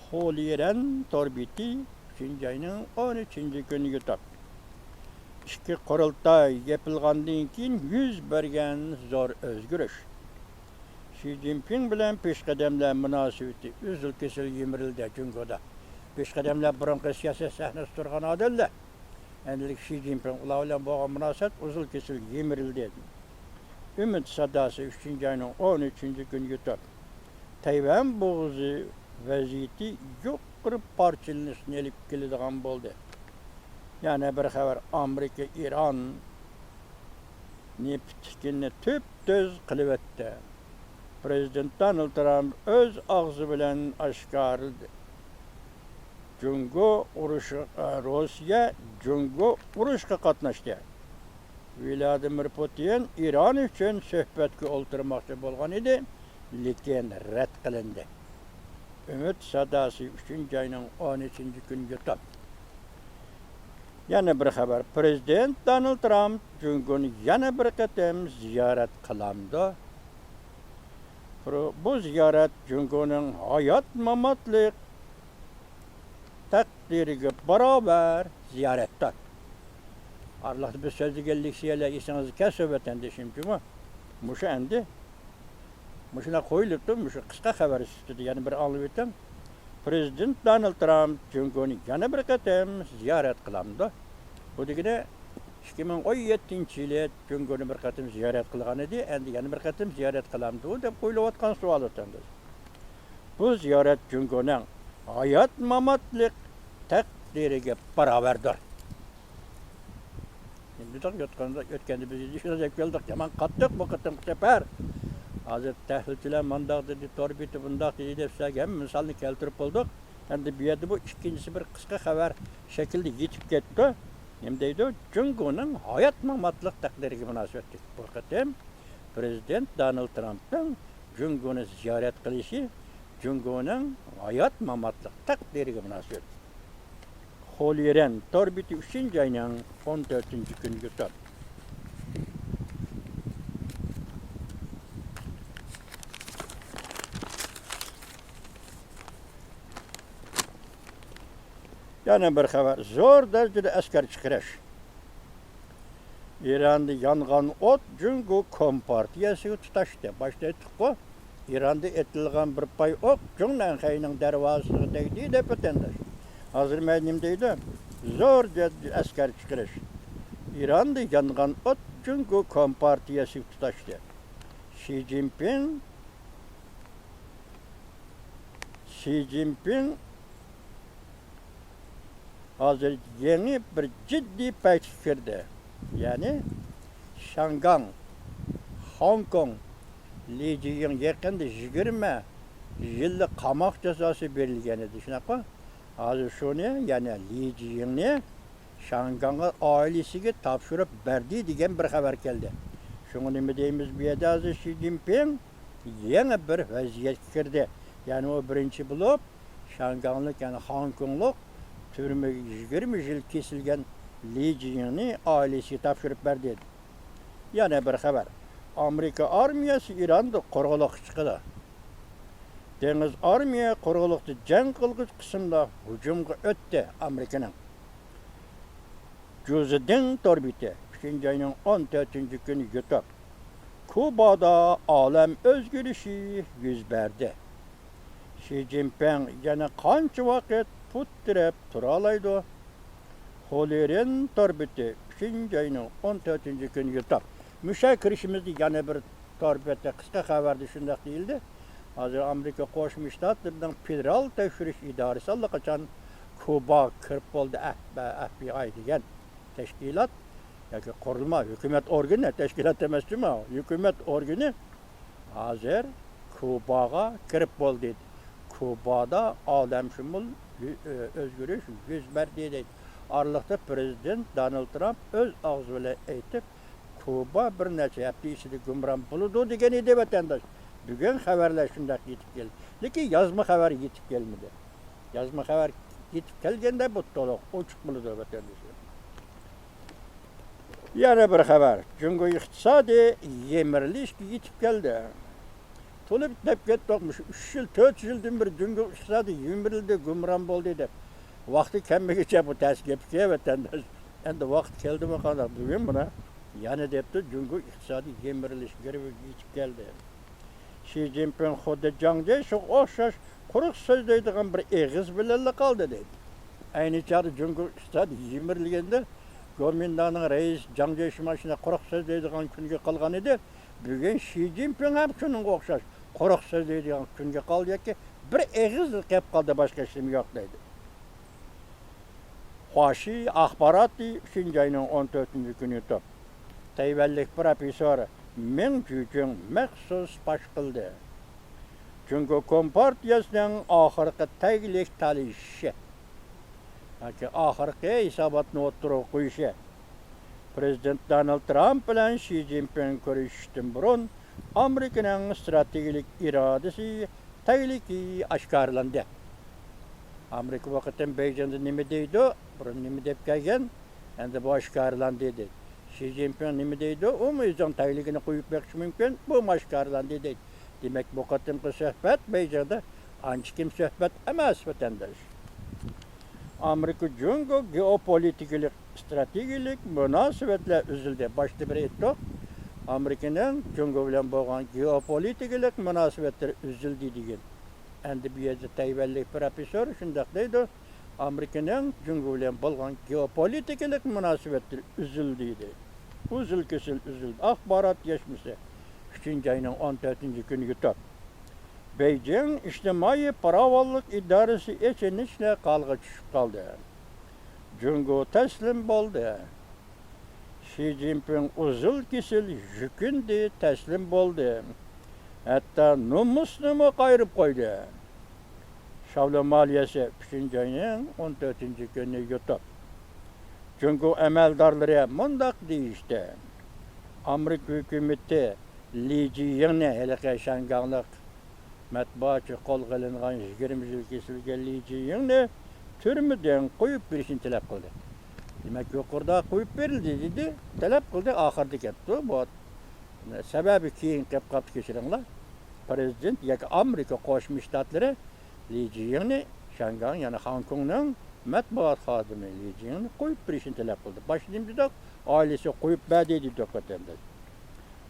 خولىرەن تور بېتى، ئۈچىنچى ئاينىڭ ئون ئۈچىنچى كۈنى، يۇتۇپ. ئىككى قۇرۇلتاي يېپىلغاندىن كېيىن يۈز بەرگەن زور ئۆزگىرىش. شى جىنپىڭ بىلەن پېشقەدەملەر مۇناسىۋىتى ئۈزۈل-كېسىل يىمىرىلدى جۇڭگودا. پېشقەدەملەر بۇرۇنقى سىياسەت سەھنىسىدە تۇرغان ئادەملەر. ئەمدىلىك شى جىنپىڭ ئۇلار بىلەن بولغان مۇناسىۋەت ئۈزۈل-كېسىل يىمىرىلدى. ئۈمىد ساداسى، ئۈچىنچى ئاينىڭ ئون ئۈچىنچى كۈنى، يۇتۇپ. تەيۋەن بوغۇزى ۋەزىيىتى يۇقىرى پارچىلىنىشنى ئېلىپ كېلىدىغان بولدى. يەنە بىر خەۋەر، ئامېرىكا ئىران نېفىت تىكىنىنى تۈپتۈز قىلىۋەتتى. پىرېزىدېنت دونالد ترامپ ئۆز ئاغزى بىلەن ئاشكارىلىدى. جۇڭگو ئۇرۇشى، ئە، روسىيە جۇڭگو ئۇرۇشقا قاتناشتى. ۋلادىمىر پۇتىن ئىران ئۈچۈن سۆھبەتكە ئولتۇرماقچى بولغان ئىدى، لېكىن رەت قىلىندى. ئۈمىد ساداسى، ئۈچىنچى ئاينىڭ ئون ئۈچىنچى كۈنى، يۇتۇپ. يەنە بىر خەۋەر، پىرېزىدېنت دونالد ترامپ جۇڭگونى يەنە بىر قېتىم زىيارەت قىلامدۇ؟ بۇ زىيارەت جۇڭگونىڭ ھايات-ماماتلىق تەقدىرىگە باراۋەر زىيارەتتۇر. ئارىلىقتا بىز سۆزلىگەن لېكسىيەلەر ئېسىڭىزدە كەلسۇن، ۋەتەندىشىم، جۇمۇ. مۇشۇ ئەمدى مۇشۇنداق قويۇلۇپتۇ، مۇشۇ قىسقا خەۋەر سۈپىتىدە يەنە بىر ئاڭلىۋېتىڭ. پىرېزىدېنت دونالد ترامپ جۇڭگونى يەنە بىر قېتىم زىيارەت قىلامدۇ؟ بۇ دېگىنى ئىككى مىڭ ئون يەتتىنچى يىلى جۇڭگونى بىر قېتىم زىيارەت قىلغان ئىدى، ئەمدى يەنە بىر قېتىم زىيارەت قىلامدۇ دەپ قويۇلۇۋاتقان سوئال ئىكەن. بۇ زىيارەت جۇڭگونىڭ ھايات-ماماتلىق تەقدىرىگە باراۋەردۇر. مۇنداق يوتقاندا، ئۆتكەندە بىز شۇنداق دەپ كەلدۇق، يامان قاتتىق بۇ قېتىمقى سەپەر. ھازىر تەھلىلچىلەر مانداق دېدى، تور بېتى بۇنداق دېدى دەپ سىلەرگە ھەممە مىسالنى كەلتۈرۈپ بولدۇق. ئەمدى بۇ يەردە بۇ ئىككىنچىسى بىر قىسقا خەۋەر شەكلىدە يېتىپ كەتتى. نېمە دەيدۇ؟ جۇڭگونىڭ ھايات-ماماتلىق تەقدىرىگە مۇناسىۋەتلىك. بۇ قېتىم پىرېزىدېنت دونالد ترامپنىڭ جۇڭگونى زىيارەت قىلىشى جۇڭگونىڭ ھايات-ماماتلىق تەقدىرىگە مۇناسىۋەتلىك. خولىرەن تور بېتى، ئۈچىنچى ئاينىڭ ئون تۆتىنچى كۈنى، يۇتۇپ. يەنە بىر خەۋەر، زور دەرىجىدە ئەسكەر چىقىرىش. ئىراندا يانغان ئوت جۇڭگو كومپارتىيەسىگە تۇتاشتى. باشتا ئېيتتۇققۇ، ئىراندا ئېتىلغان بىر پاي ئوق جۇڭنەنخەينىڭ دەرۋازىسىغا تەگدى دەپ ۋەتەنداش. ھازىر مەن نېمە دەيدۇ؟ زور دەرىجىدە ئەسكەر چىقىرىش. ئىراندا يانغان ئوت جۇڭگو كومپارتىيەسىگە تۇتاشتى. شى جىنپىڭ، شى جىنپىڭ ھازىر يېڭى بىر جىددىي پەيتكە كىردى. يەنى شياڭگاڭ، خوڭكوڭ، لى جىيىڭ يېقىندا يىگىرمە يىللىق قاماق جازاسى بېرىلگەن ئىدى، شۇنداققۇ؟ ھازىر شۇنى، يەنى لى جىيىڭنى شياڭگاڭغا ئائىلىسىگە تاپشۇرۇپ بەردى دېگەن بىر خەۋەر كەلدى. شۇڭا نېمە دەيمىز بۇ يەردە؟ ھازىر شى جىنپىڭ يېڭى بىر ۋەزىيەتكە كىردى. يەنى ئۇ بىرىنچى بولۇپ شياڭگاڭلىق، يەنى خوڭكوڭلۇق تۈرمىگە يىگىرمە يىل كېسىلگەن لى جىيىڭنى ئائىلىسىگە تاپشۇرۇپ بەردى. يەنە بىر خەۋەر. ئامېرىكا ئارمىيەسى ئىراندا قورغىلىققا چىقىدۇ. دېڭىز ئارمىيە قورغىلىقتا جەڭ قىلغۇچ قىسىمدا ھۇجۇمغا ئۆتتى ئامېرىكىنىڭ. جۇزىدىڭ تور بېتى، ئۈچىنچى ئاينىڭ ئون تۆتىنچى كۈنى يۇتۇپ، كۇبادا ئالەم ئۆزگىرىشى يۈز بەردى. شى جىنپىڭ يەنە قانچە ۋاقىت پۇت تىرەپ تۇرالايدۇ؟ خولېرىن تور بېتى، ئۈچىنچى ئاينىڭ ئون تۆتىنچى كۈنى يۇتۇپ. مۇشۇ كىرىشىمىزدە يەنە بىر تور بېتى قىسقا خەۋەردە شۇنداق دېيىلدى. ھازىر ئامېرىكا قوشما شتاتلىرىنىڭ فېدېرال تەكشۈرۈش ئىدارىسى ئاللىقاچان كۇباغا كىرىپ بولدى، ئەھ-، ئەف بى ئاي دېگەن تەشكىلات ياكى قۇرۇلما، ھۆكۈمەت ئورگىنى، تەشكىلات ئەمەس جۇمۇ، ھۆكۈمەت ئورگىنى ھازىر كۇباغا كىرىپ بولدى. كۇبادا ئالەمشۇمۇل يۈ-، ئۆ-، ئۆزگىرىش يۈز بەردى دەيدۇ. ئارىلىقتا پىرېزىدېنت دونالد ترامپ ئۆز ئاغزى بىلەن ئېيتىپ، كۇبا بىر نەچچە ھەپتە ئىچىدە گۇمران بولىدۇ دېگەن ئىدى، ۋەتەنداش. بۈگۈن خەۋەرلەر شۇنداق يېتىپ كەلدى. لېكىن يازما خەۋەر يېتىپ كەلمىدى. يازما خەۋەر يېتىپ كەلگەندە بۇ تولۇق ئوچۇق بولىدۇ، ۋەتەنداشلار. يەنە بىر خەۋەر. جۇڭگو ئىقتىسادى يىمىرىلىشكە يېتىپ كەلدى. تولۇپ دەپ كەتتۇق، مۇشۇ ئۈچ يىل، تۆت يىلدىن بېرى جۇڭگو ئىقتىسادى يىمىرىلدى، گۇمران بولدى دەپ. ۋاقتى كەلمىگىچە بۇ تەس گەپكەن، ۋەتەنداش. ئەمدى ۋاقىت كەلدىمۇ قانداق؟ بۈگۈن مانا يەنە دەپتۇ، جۇڭگو ئىقتىسادى يىمىرىلىش گىرۋىكىگە يېتىپ كەلدى. شى جىنپىڭ خۇددى جاڭ جيېشىغا ئوخشاش قۇرۇق سۆزلەيدىغان بىر ئېغىز بىلەنلا قالدى دەيدۇ. ئەينى چاغدا جۇڭگو ئىقتىسادى يىمىرىلگەندە، گومىنداڭنىڭ رەئىسى جاڭ جيېشى ماشۇنداق قۇرۇق سۆزلەيدىغان كۈنگە قالغان ئىدى. بۈگۈن شى جىنپىڭ ھەم شۇنىڭغا ئوخشاش قۇرۇق سۆزلەيدىغان كۈنگە قالدى ياكى بىر ئېغىز قېلىپ قالدى، باشقا ھېچنېمە يوق دەيدۇ. خۇاشى ئاخباراتى ئۈچىنچى ئاينىڭ ئون تۆتىنچى كۈنى يۇتۇپ، تەيۋەنلىك پروفېسسور مېڭ جۈجۈڭ مەخسۇس پاش قىلدى. جۇڭگو كومپارتىيەسىنىڭ ئاخىرقى تەگلىك تالىشىشى ياكى ئاخىرقى ھېساباتنى ئوتتۇرىغا قويۇشى، پىرېزىدېنت دونالد ترامپ بىلەن شى جىنپىڭ كۆرۈشۈشتىن بۇرۇن ئامېرىكىنىڭ ئىستراتېگىيەلىك ئىرادىسى تەگلىكى ئاشكارىلاندى. ئامېرىكا بۇ قېتىم بېيجىڭدا نېمە دەيدۇ؟ بۇرۇن نېمە دەپ كەلگەن؟ ئەمدى بۇ ئاشكارىلاندى دەيدۇ. شى جىنپىڭ نېمە دەيدۇ؟ ئۇمۇ ئۆزىنىڭ تەگلىكىنى قويۇپ بېقىشى مۇمكىن. بۇمۇ ئاشكارىلاندى دەيدۇ. دېمەك، بۇ قېتىمقى سۆھبەت بېيجىڭدا ئانچە كېم سۆھبەت ئەمەس، ۋەتەنداش. ئامېرىكا جۇڭگو گېئوپولىتىكىلىق ئىستراتېگىيەلىك مۇناسىۋەتلەر ئۈزۈلدى. باشتا بىر ئېيتتۇق. ئامېرىكىنىڭ جۇڭگو بىلەن بولغان گېئوپولىتىكىلىق مۇناسىۋەتلىرى ئۈزۈلدى دېگەن. ئەمدى بۇ يەردە تەيۋەنلىك پروفېسسور شۇنداق دەيدۇ. ئامېرىكىنىڭ جۇڭگو بىلەن بولغان گېئوپولىتىكىلىق مۇناسىۋەتلىرى ئۈزۈلدى دەيدۇ. ئۇزۇل كېسىل ئۈزۈلدى. ئاخبارات يەشمىسى. ئۈچىنچى ئاينىڭ ئون تۆتىنچى كۈنى يۇتۇپ. بېيجىڭ ئىجتىمائىي پاراۋانلىق ئىدارىسى ئېچىنىش نەقالىغا چۈشۈپ قالدى. جۇڭگو تەسلىم بولدى. شى جىنپىڭ ئۇزۇل كېسىل يۈكۈندى، تەسلىم بولدى. ھەتتا نومۇسنىمۇ قايرىپ قويدى. شاۋلۇن مالىيەسى ئۈچىنچى ئاينىڭ ئون تۆتىنچى كۈنى يۇتۇپ. جۇڭگو ئەمەلدارلىرى مۇنداق دېيىشتى: ئامېرىكا ھۆكۈمىتى لى جىيىڭنى، ھېلىقى شياڭگاڭلىق مەتبۇئاتچى قولغا ئېلىنغان يىگىرمە يىل كېسىلگەن لى جىيىڭنى تۈرمىدىن قويۇپ بېرىشنى تەلەپ قىلدى. دېمەك، يۇقىرىدا قويۇپ بېرىلدى دېدى، تەلەپ قىلدى، ئاخىرىدا كەپتۇ. بۇ سەۋەبى كېيىن قېلىپ قاپتۇ، كەچۈرۈڭلار. پىرېزىدېنت ياكى ئامېرىكا قوشما شتاتلىرى لى جىيىڭنى شياڭگاڭ، يەنى خوڭكوڭنىڭ مەتبۇئات خادىمى لى جىڭنى قويۇپ بېرىشنى تەلەپ قىلدى. باشتا نېمە دېدۇق؟ ئائىلىسىگە قويۇپ بەردى دېدۇق، ۋەتەنداش.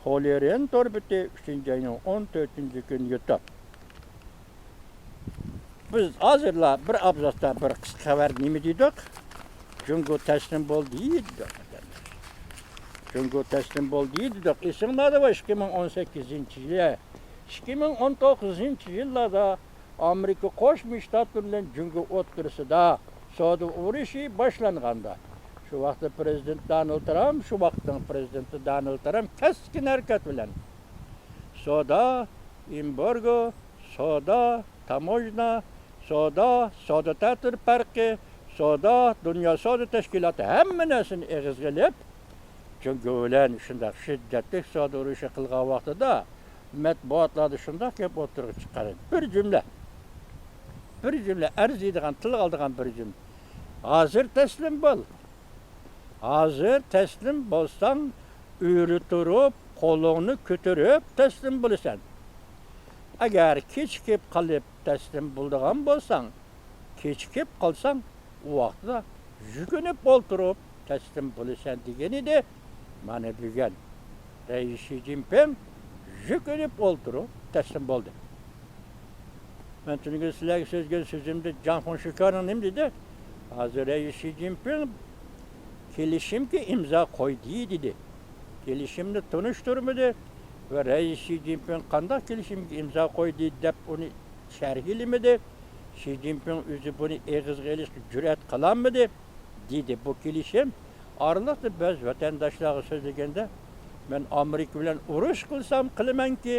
خوليېرېن تور بېتى، ئۈچىنچى ئاينىڭ ئون تۆتىنچى كۈنى يۇتۇپ. بىز ھازىرلا بىر ئابزاستا بىر قىسقا خەۋەر نېمە دېدۇق؟ جۇڭگو تەسلىم بولدى دېدۇق، ۋەتەنداش. جۇڭگو تەسلىم بولدى دېدۇق. ئېسىڭلاردا بار، ئىككى مىڭ ئون سەككىزىنچى يىلى، ئىككى مىڭ ئون توققۇزىنچى يىللاردا ئامېرىكا قوشما شتاتلىرى بىلەن جۇڭگو ئوتتۇرىسىدا سودا ئۇرۇشى باشلانغاندا، شۇ ۋاقىتتا پرېزىدېنت دونالد ترامپ، شۇ ۋاقىتنىڭ پرېزىدېنتى دونالد ترامپ كەسكىن ھەرىكەت بىلەن سودا، ئېمبارگو، سودا، تاموژنا، سودا، سودا تەتۈر پەرقى، سودا، دۇنيا سودا تەشكىلاتى، ھەممە نەرسىنى ئېغىزغا ئېلىپ، جۇڭگو بىلەن شۇنداق شىددەتلىك سودا ئۇرۇشى قىلغان ۋاقتىدا، مەتبۇئاتلاردا شۇنداق گەپ ئوتتۇرىغا چىققان ئىدى. بىر جۈملە، بىر جۈملە ئەرزىيدىغان، تىلغا ئالىدىغان بىر جۈملە. ھازىر تەسلىم بول. ھازىر تەسلىم بولساڭ، ئۆرە تۇرۇپ، قولۇڭنى كۆتۈرۈپ تەسلىم بولىسەن. ئەگەر كېچىكىپ قېلىپ تەسلىم بولىدىغان بولساڭ، كېچىكىپ قالساڭ، ئۇ ۋاقىتتا يۈكۈنۈپ ئولتۇرۇپ تەسلىم بولىسەن دېگەن ئىدى. مانا بۈگۈن رەئىس شى جىنپىڭ يۈكۈنۈپ ئولتۇرۇپ تەسلىم بولدى. مەن تۈنۈگۈن سىلەرگە سۆزلىگەن سۆزۈمدە جاڭ فېڭشىكانىڭ نېمە دېدى؟ ھازىر رەئىس شى جىنپىڭ كېلىشىمگە ئىمزا قويدى دېدى. كېلىشىمنى تونۇشتۇرمىدى ۋە رەئىس شى جىنپىڭ قانداق كېلىشىمگە ئىمزا قويدى دەپ ئۇنى شەرھلىمىدى. شى جىنپىڭ ئۆزى بۇنى ئېغىزغا ئېلىشقا جۈرئەت قىلالمىدى، دېدى. بۇ كېلىشىم ئارىلىقتا بەزى ۋەتەنداشلارغا سۆزلىگەندە، مەن ئامېرىكا بىلەن ئۇرۇش قىلسام قىلىمەنكى،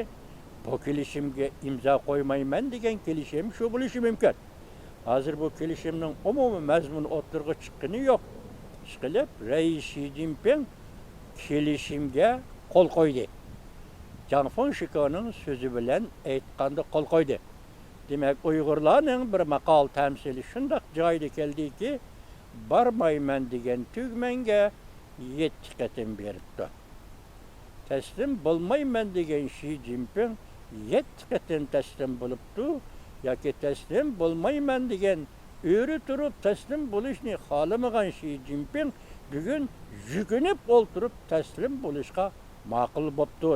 بۇ كېلىشىمگە ئىمزا قويمايمەن دېگەن كېلىشىم شۇ بولۇشى مۇمكىن. ھازىر بۇ كېلىشىمنىڭ ئومۇمىي مەزمۇنى ئوتتۇرىغا چىققىنى يوق. ئىشقىلىپ، رەئىس شى جىنپىڭ كېلىشىمگە قول قويدى. جاڭ فېڭشىكانىڭ سۆزى بىلەن ئېيتقاندا قول قويدى. دېمەك، ئۇيغۇرلارنىڭ بىر ماقال تەمسىلى شۇنداق جايىدا كەلدىكى، بارمايمەن دېگەن تۈگمەنگە يەتتە قېتىم بېرىپتۇ. تەسلىم بولمايمەن دېگەن شى جىنپىڭ يەتتە قېتىم تەسلىم بولۇپتۇ ياكى تەسلىم بولمايمەن دېگەن، ئۆرە تۇرۇپ تەسلىم بولۇشنى خالىمىغان شى جىنپىڭ بۈگۈن يۈكۈنۈپ ئولتۇرۇپ تەسلىم بولۇشقا ماقۇل بوپتۇ.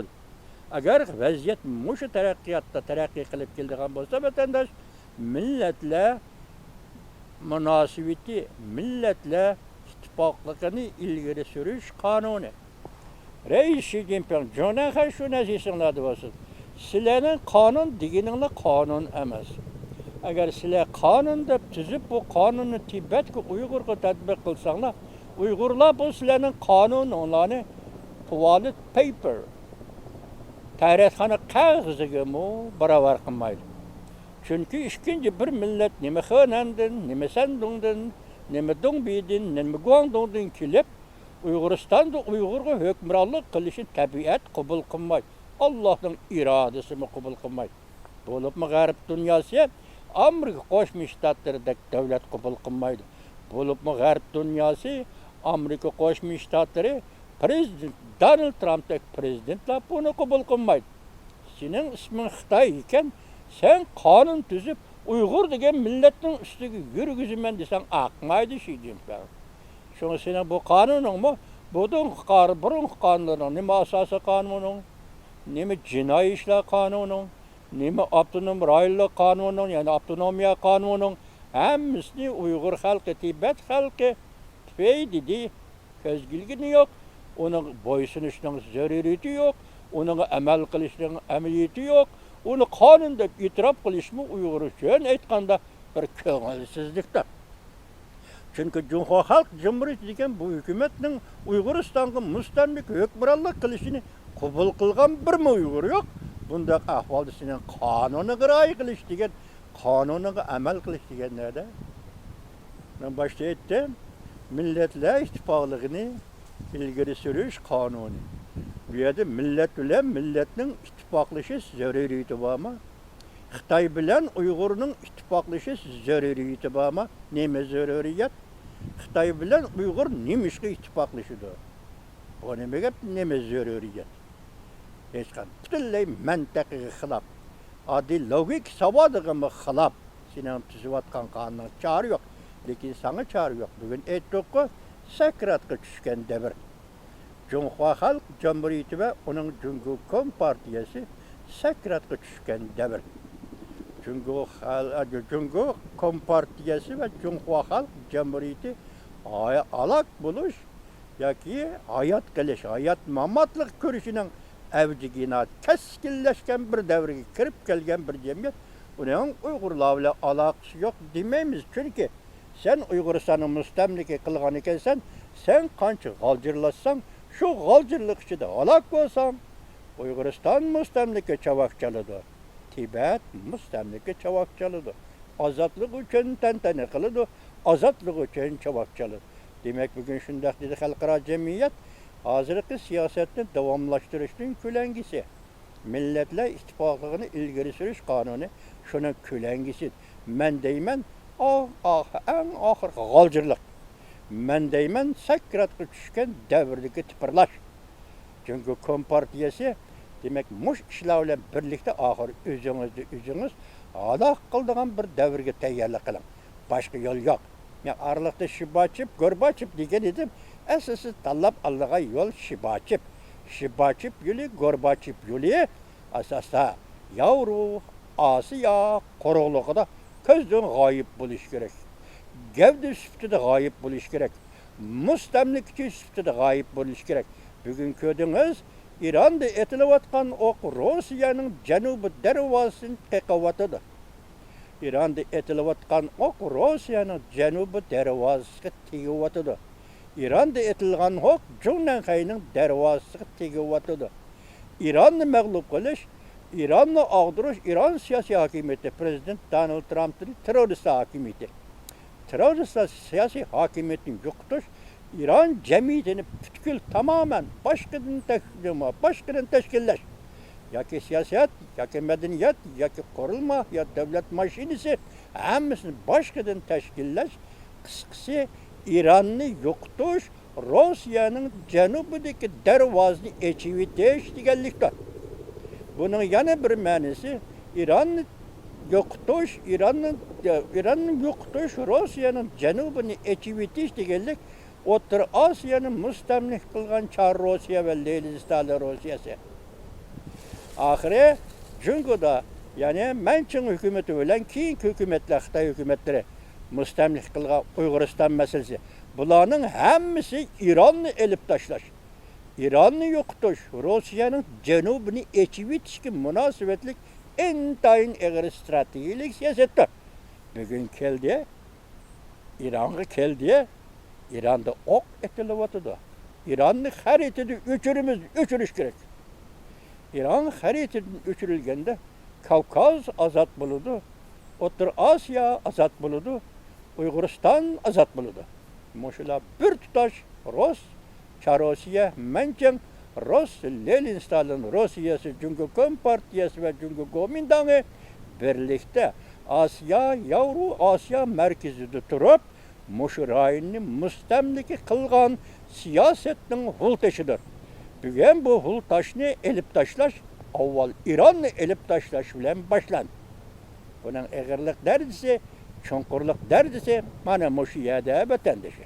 ئەگەر ۋەزىيەت مۇشۇ تەرەققىياتتا تەرەققىي قىلىپ كېلىدىغان بولسا، ۋەتەنداش، مىللەتلەر مۇناسىۋىتى، مىللەتلەر ئىتتىپاقلىقىنى ئىلگىرى سۈرۈش قانۇنى. رەئىس شى جىنپىڭ، جۇڭنەنخەن شۇ نەرسە ئېسىڭلاردا بولسۇن. سىلەرنىڭ قانۇن دېگىنىڭلار قانۇن ئەمەس. ئەگەر سىلەر قانۇن دەپ تۈزۈپ، بۇ قانۇننى تىبەتكە، ئۇيغۇرغا تەتبىق قىلساڭلار، ئۇيغۇرلار بۇ سىلەرنىڭ قانۇنۇڭلارنى توالېت پېيپېر، تەرەتخانا قەغىزىگىمۇ باراۋەر قىلمايدۇ. چۈنكى ئىككىنچى بىر مىللەت نېمە خېنەندىن، نېمە سەندۇڭدىن، نېمە دۇڭبىدىن، نېمە گۇاڭدۇڭدىن كېلىپ، ئۇيغۇرىستاندا ئۇيغۇرغا ھۆكۈمرانلىق قىلىشنى تەبىئەت قوبۇل قىلمايدۇ. ئاللاھنىڭ ئىرادىسىمۇ قوبۇل قىلمايدۇ. بولۇپمۇ غەرب دۇنياسى ئامېرىكا قوشما شتاتلىرىدەك دۆلەت قوبۇل قىلمايدۇ. بولۇپمۇ غەرب دۇنياسى ئامېرىكا قوشما شتاتلىرى پرېزىدېنت، دونالد ترامپتەك پرېزىدېنتلار بۇنى قوبۇل قىلمايدۇ. سېنىڭ ئىسمىڭ خىتاي ئىكەن، سەن قانۇن تۈزۈپ، ئۇيغۇر دېگەن مىللەتنىڭ ئۈستىگە يۈرگۈزىمەن دېسەڭ ئاقمايدۇ شى جىنپىڭ. شۇڭا سېنىڭ بۇ قانۇنۇڭمۇ بۇرۇنقى قا-، بۇرۇنقى قانۇنلىرىڭ، نېمە ئاساسىي قانۇنۇڭ، نېمە جىنايى ئىشلار قانۇنۇڭ، نېمە ئاپتونوم رايونلۇق قانۇنۇڭ، يەنى ئاپتونومىيە قانۇنۇڭ، ھەممىسىنى ئۇيغۇر خەلقى، تىبەت خەلقى تۈپەي دېدى. كۆزگە ئىلگىنى يوق، ئۇنىڭغا بويسۇنۇشنىڭ زۆرۈرىيىتى يوق، ئۇنىڭغا ئەمەل قىلىشنىڭ ئەمەلىيىتى يوق، ئۇنى قانۇن دەپ ئېتىراپ قىلىشمۇ ئۇيغۇر ئۈچۈن ئېيتقاندا بىر كۆڭۈلسىزلىكتۇر. چۈنكى جۇڭخۇا خەلق جۇمھۇرىيىتى دېگەن بۇ ھۆكۈمەتنىڭ ئۇيغۇرىستانغا مۇستەملىكە ھۆكۈمرانلىق قىلىشىنى قوبۇل قىلغان بىرمۇ ئۇيغۇر يوق. بۇنداق ئەھۋالدا سېنىڭ قانۇنىغا رىئايە قىلىش دېگەن، قانۇنىغا ئەمەل قىلىش دېگەن نەدە؟ مەن باشتا ئېيتتىم، مىللەتلەر ئىتتىپاقلىقىنى ئىلگىرى سۈرۈش قانۇنى. بۇ يەردە مىللەت بىلەن مىللەتنىڭ ئىتتىپاقلىشىش زۆرۈرىيىتى بارمۇ؟ خىتاي بىلەن ئۇيغۇرنىڭ ئىتتىپاقلىشىش زۆرۈرىيىتى بارمۇ؟ نېمە زۆرۈرىيەت؟ خىتاي بىلەن ئۇيغۇر نېمىشقا ئىتتىپاقلىشىدۇ؟ بۇ نېمە گەپ، نېمە زۆرۈرىيەت؟ ھېچقانداق. پۈتۈنلەي مەنتىقىگە خىلاپ. ئاددىي لوگىكا ساۋاتىغىمۇ خىلاپ. سېنىڭ تۈزۈۋاتقان قانۇنۇڭ چارە يوق. لېكىن ساڭا چارە يوق. بۈگۈن ئېيتتۇققۇ، سەكراتقا چۈشكەن دەۋر. جۇڭخۇا خەلق جۇمھۇرىيىتى ۋە ئۇنىڭ جۇڭگو كومپارتىيەسى سەكراتقا چۈشكەن دەۋر. جۇڭگو خەل-، جۇڭگو كومپارتىيەسى ۋە جۇڭخۇا خەلق جۇمھۇرىيىتى ھاي-، ھالاك بولۇش ياكى ھايات قېلىش، ھايات ماماتلىق كۈرىشىنىڭ ئەۋجىگە ناھايىتى كەسكىنلەشكەن بىر دەۋرگە كىرىپ كەلگەن بىر جەمئىيەت. ئۇنىڭ ئۇيغۇرلار بىلەن ئالاقىسى يوق دېمەيمىز، چۈنكى سەن ئۇيغۇرىستاننى مۇستەملىكە قىلغان ئىكەنسەن، سەن قانچە غالجىرلاشساڭ، شۇ غالجىرلىق ئىچىدە ھالاك بولساڭ، ئۇيغۇرىستان مۇستەملىكە چاۋاك چالىدۇ. تىبەت مۇستەملىكە چاۋاك چالىدۇ. ئازادلىق ئۈچۈن تەنتەنە قىلىدۇ، ئازادلىق ئۈچۈن چاۋاك چالىدۇ. دېمەك، بۈگۈن شۇنداق دېدى خەلقئارا جەمئىيەت، ھازىرقى سىياسەتنى داۋاملاشتۇرۇشنىڭ كۆلەڭگىسى، مىللەتلەر ئىتتىپاقلىقىنى ئىلگىرى سۈرۈش قانۇنى شۇنىڭ كۆلەڭگىسى. مەن دەيمەن، ئا-، ئا-، ئەڭ ئاخىرقى غالجىرلىق. مەن دەيمەن، سەكراتقا چۈشكەن دەۋردىكى تىپىرلاش. جۇڭگو كومپارتىيەسى، دېمەك، مۇشۇ ئىشلار بىلەن بىرلىكتە ئاخىر ئۆزىڭىزنى ئۆزىڭىز ھالاك قىلىدىغان بىر دەۋرگە تەييارلىق قىلىڭ. باشقا يول يوق. مەن ئارىلىقتا شىباچېپ، گورباچېپ دېگەن ئىدىم. ئەسلىسى تاللاپ ئالىدىغان يول شىباچېپ. شىباچېپ يولى، گورباچېپ يولى ئاساستا ياۋرو، ئاسىيا قۇرۇقلۇقىدا كۆزدىن غايىب بولۇش كېرەك. گەۋدە سۈپىتىدە غايىب بولۇش كېرەك. مۇستەملىكىچى سۈپىتىدە غايىب بولۇش كېرەك. بۈگۈن كۆردىڭىز، ئىراندا ئېتىلىۋاتقان ئوق روسىيەنىڭ جەنۇبىي دەرۋازىسىنى قېقىۋاتىدۇ. ئىراندا ئېتىلىۋاتقان ئوق روسىيەنىڭ جەنۇبىي دەرۋازىسىغا تېگىۋاتىدۇ. ئىراندا ئېتىلغان ئوق جۇڭنەنخەينىڭ دەرۋازىسىغا تېگىۋاتىدۇ. ئىراننى مەغلۇپ قىلىش، ئىراننى ئاغدۇرۇش، ئىران سىياسىي ھاكىمىيىتى، پرېزىدېنت دونالد ترامپنى تېررورىستلار ھاكىمىيىتى، تېررورىستلار سىياسىي ھاكىمىيىتىنى يوقىتىش، ئىران جەمئىيىتىنى پۈتكۈل تامامەن باشقىدىن تەك-، باشقىدىن تەشكىللەش، ياكى سىياسەت، ياكى مەدەنىيەت، ياكى قۇرۇلما، يا دۆلەت ماشىنىسى، ھەممىسىنى باشقىدىن تەشكىللەش، قىسقىسى، ئىراننى يوقىتىش، روسىيەنىڭ جەنۇبىدىكى دەرۋازىنى ئېچىۋېتىش دېگەنلىكتۇر. بۇنىڭ يەنە بىر مەنىسى، ئىراننى يوقىتىش، ئىراننى، ئىراننى يوقىتىش، روسىيەنىڭ جەنۇبىنى ئېچىۋېتىش دېگەنلىك، ئوتتۇرا ئاسىيانى مۇستەملىكە قىلغان چار روسىيە ۋە لېنىن ستالىن روسىيەسى. ئاخىرى جۇڭگودا، يەنى مەنچىڭ ھۆكۈمىتى بىلەن كېيىنكى ھۆكۈمەتلەر، خىتاي ھۆكۈمەتلىرى مۇستەملىكە قىلغان ئۇيغۇرىستان مەسىلىسى. بۇلارنىڭ ھەممىسى ئىراننى ئېلىپ تاشلاش، ئىراننى يوقىتىش، روسىيەنىڭ جەنۇبىنى ئېچىۋېتىشكە مۇناسىۋەتلىك ئىنتايىن ئېغىر ستراتېگىيەلىك سىياسەتتۇر. بۈگۈن كەلدى، ئىرانغا كەلدى، ئىراندا ئوق ئېتىلىۋاتىدۇ. ئىراننى خەرىتىدىن ئۆچۈرىمىز، ئۆچۈرۈش كېرەك. ئىران خەرىتىدىن ئۆچۈرۈلگەندە، كاۋكاز ئازاد بولىدۇ، ئوتتۇرا ئاسىيا ئازاد بولىدۇ، ئۇيغۇرىستان ئازاد بولىدۇ. مۇشۇلار بىر تۇتاش رۇس، چاروسىيە، مەنچىڭ، رۇس، لېنىن ستالىن روسىيەسى، جۇڭگو كومپارتىيەسى ۋە جۇڭگو گومىنداڭى بىرلىكتە ئاسىيا، ياۋرو ئاسىيا مەركىزىدە تۇرۇپ، مۇشۇ رايوننى مۇستەملىكە قىلغان سىياسەتنىڭ ھۇل تېشىدۇر. بۈگۈن بۇ ھۇل تاشنى ئېلىپ تاشلاش ئاۋۋال ئىراننى ئېلىپ تاشلاش بىلەن باشلاندى. بۇنىڭ ئېغىرلىق دەرىجىسى، چوڭقۇرلۇق دەرىجىسى مانا مۇشۇ يەردە، ۋەتەندىشى.